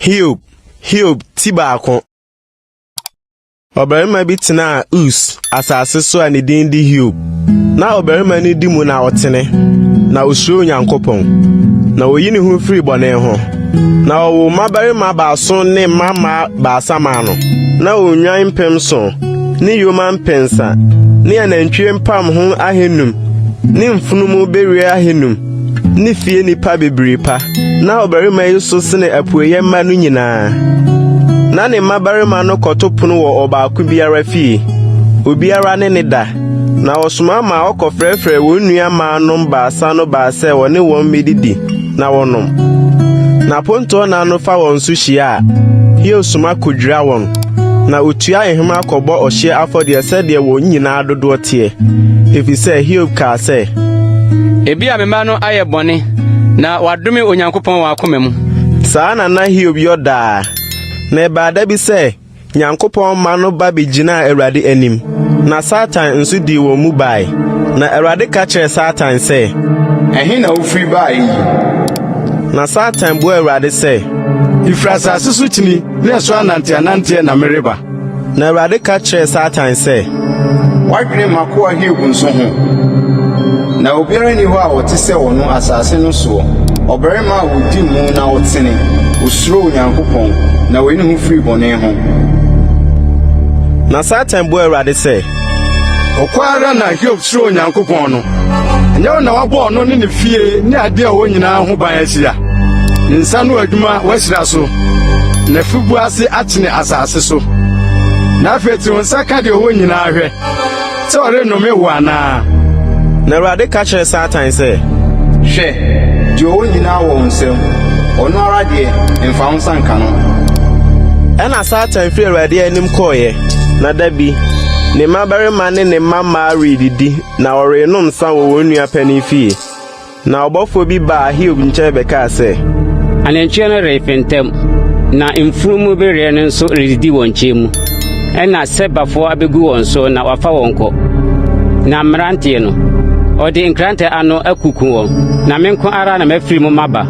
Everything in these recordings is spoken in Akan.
Hiob, Hiob ti baako. Ɔbarima bi tenaa Us asase so a ne din de Hiob. Na ɔbarima no di mu na ɔtene, na osuro Onyankopɔn, na oyi ne ho firi bɔne ho. Na ɔwoo mmabarima baason ne mmammaa baasa maa no. Na nnwan 7,000, ne yoma 300, ne anantwie mpamho 500, ne mfunumu bereɛ 500, ne fie nnipa bebree pa. Na ɔbarima yi so sene apueeɛ mma no nyinaa. Na ne mmabarima no kɔto pono wɔ ɔbaako biara fie, obiara ne ne da. Na ɔsoma ma ɔkɔfrɛfrɛɛ wɔn nua mmaanom baasa no baa sɛ wɔne wɔn mmedidi na wɔnom. Na apontoɔ nna no fa wɔn so hyia a, Hiob soma kodwira wɔn, na otua nhema kɔbɔ ɔhyeɛ afɔdeɛ sɛdeɛ wɔn nyinaa dodoɔ teɛ, efisɛ Hiob kaa sɛ, Ebia me mma no ayɛ bɔne na wɔadome Onyankopɔn wɔn akoma mu. Saa na na Hiob yɔ daa. Na ɛbaa da bi sɛ Nyankopɔn mma no ba begyinaa Awurade anim, na Satan nso dii wɔn mu bae. Na Awurade ka kyerɛɛ Satan sɛ, Ɛhe na wofiri baeɛ yi? Na Satan buaa Awurade sɛ, Mefiri asase so kyini ne ɛso ananteananteɛ na mereba. Na Awurade ka kyerɛɛ Satan sɛ, Woadwene m'akoa Hiob nso ho? Na obiara nni hɔ a ɔte sɛ ɔno asase no soɔ, ɔbarima a ɔdi mu na ɔtene, ɔsuro Onyankopɔn, na oyi ne ho firi bɔne ho. Na Satan buaa Awurade sɛ, Ɔkwa ara na Hiob suro Onyankopɔn no. Ɛnyɛ wo na woabɔ ɔno ne ne fie ne ade a ɔwɔ nyinaa ho ban ahyia? Ne nsa ano adwuma woahyira so, n'afiboa ase akyene asase so. Na afei te wo nsa ka deɛ ɔwɔ nyinaa hwɛ, sɛ ɔrennome wo anaa. Na Awurade ka kyerɛɛ Satan sɛ, Hwɛ, deɛ ɔwɔ nyinaa wɔ wo nsam, ɔno ara deɛ, mfa wo nsa nka no. Ɛnna Satan firi Awurade anim kɔeɛ. Na da bi, ne mmabarima ne ne mmammaa redidi na wɔrenom nsa wɔ wɔn nua panin fie. Na ɔbɔfoɔ bi baa Hiob nkyɛn bɛkaa sɛ, Anantwie no refentam, na mfunumu bereɛ no nso redidi wɔn nkyɛn mu. Ɛnna Sebafoɔ abegu wɔn so na wɔafa wɔn kɔ. Na mmeranteɛ no, ɔde nkrantɛ ano akuku wɔn, na me nko ara na mafiri mu maba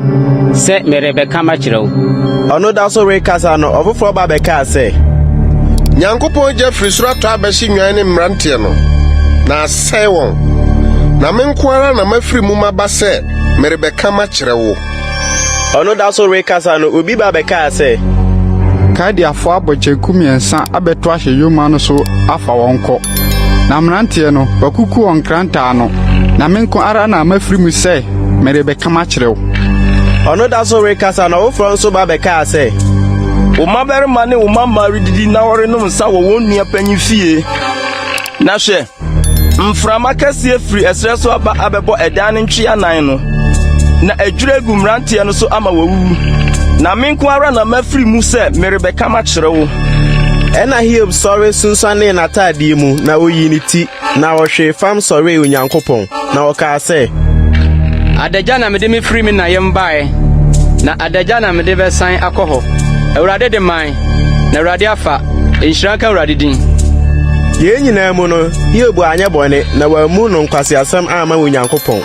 sɛ merebɛka makyerɛ wo. Ɔno da so rekasa no, ɔfoforɔ ba bɛkaa sɛ, Nyankopɔn gya firi soro atɔ abɛhye nnwan ne mmeranteɛ no, na asɛe wɔn. Na me nko ara na mafiri mu maba sɛ merebɛka makyerɛ wo. Ɔno da so rekasa no, obi ba bɛkaa sɛ, Kaldeafoɔ abɔ kyenku mmiɛnsa abɛto ahyɛ yoma no so afa wɔn kɔ. Na mmeranteɛ no, wɔakuku wɔn nkrantɛ ano, na me nko ara na mafiri mu sɛ merebɛka makyerɛ wo. Ɔno da so rekasa no, ɔfoforɔ nso ba bɛkaa sɛ, Wo mmabarima ne wo mmammaa redidi na wɔrenom nsa wɔ wɔn nua panyin fie. Na hwɛ, mframa kɛseɛ firi ɛserɛ so aba abɛbɔ ɛdan no ntwea nan no, na adwiri agu mmeranteɛ no so ama wɔawuwu. Na me nko ara na mafiri mu sɛ merebɛka makyerɛ wo. Ɛnna Hiob sɔre sunsuanee n'atadeɛ mu, na oyii ne ti, na ɔhwee fam sɔree Onyankopɔn, na ɔkaa sɛ, Adagya na mede mefiri me na yam baeɛ, na adagya na mede bɛsan akɔ hɔ. Awurade de mae, na Awurade afa. Nhyira nka Awurade din. Yei nyinaa mu no, Hiob anyɛ bɔne, na wammu no nkwaseasɛm amma Onyankopɔn.